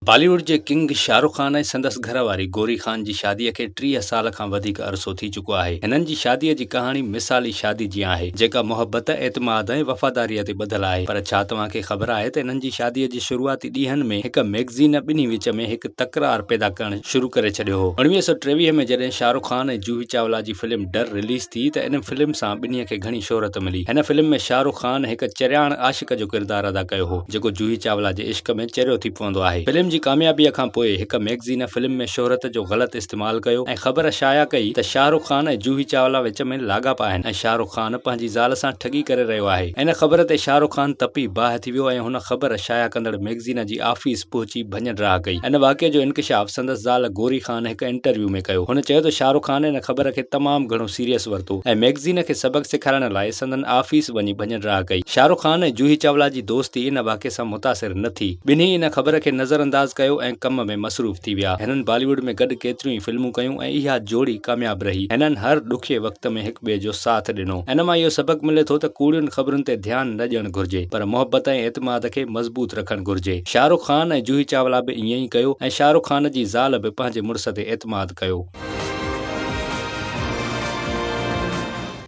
بالي wood جي king Shah Rukh Khan ۽ سندس گهر واري گوري خان جي شادي کي 30 سال کان وڌيڪ عرصو ٿي چڪو آهي. هنن جي شادي جي ڪهاڻي مثالي شادي جيان آهي، جيڪا محبت، اعتماد ۽ وفاداري تي ٻڌل آهي. پر ڇا توهان کي خبر آهي ته هنن جي شادي جي شروعاتي ڏينهن ۾ هڪ ميگزين ٻنهي وچ ۾ هڪ تڪرار پيدا ڪرڻ شروع ڪري ڇڏيو هو. 1923 ۾ جڏهن شاهه رخ خان ۽ جوهي چاولا جي فلم ڊر رليز ٿي ته ان فلم سان ٻنهي کي گهڻي شهرت ملي. هن فلم ۾ شاهه رخ خان هڪ چرياڻ عاشق جو ڪردار ادا ڪيو هو، جيڪو جوهي چاولا جي عشق ۾ چريو ٿي پوندو آهي. فلم جي ڪاميابيء کان پوء هڪ ميگزين فلم ۾ شهرت جو غلط استعمال ڪيو ۽ خبر شايع ڪئي ته شاهه رخ خان ۽ جوهي چاولا وچ ۾ لاڳاپا آهن ۽ شاهه رخ خان پنهنجي زال سان ٺڳي ڪري رهيو آهي. ان خبر تي شاهه رخ خان تپي باهه ٿي ويو ۽ هن خبر شايع ڪندڙ ميگزين جي آفيس پهچي ڀڃ ڊاهه ڪئي. ان واقعي جو انڪشاف سندس زال گوري خان هڪ انٽرويو ۾ ڪيو. هن چيو ته شاهه رخ خان ان خبر کي تمام گهڻو سيريس ورتو ۽ ميگزين کي سبق سيکارڻ لاء سندن آفيس وڃي ڀڃ ڊاهه ڪئي. شاهه رخ خان ۽ جوهي چاولا جي دوستي ان واقعي سان متاثر نه ٿي. ٻنهي ان خبر کي نظرانداز ڪيو ۽ ڪم ۾ مصروف ٿي ويا. هنن بالي ووڊ ۾ گڏ ڪيتريون ئي فلمون ڪيون ۽ اها جوڙي ڪامياب رهي. هنن هر ڏکئي وقت ۾ هڪ ٻئي جو ساٿ ڏنو. ان مان اهو سبق ملي ٿو ته ڪوڙين خبرن تي ڌيان نه ڏيڻ گهرجي پر محبت ۽ اعتماد کي مضبوط رکڻ گهرجي. شاهه رخ خان ۽ جوهي چاولا به ائين ئي ڪيو ۽ شاهه رخ خان جي زال به پنهنجي مڙس تي اعتماد ڪيو.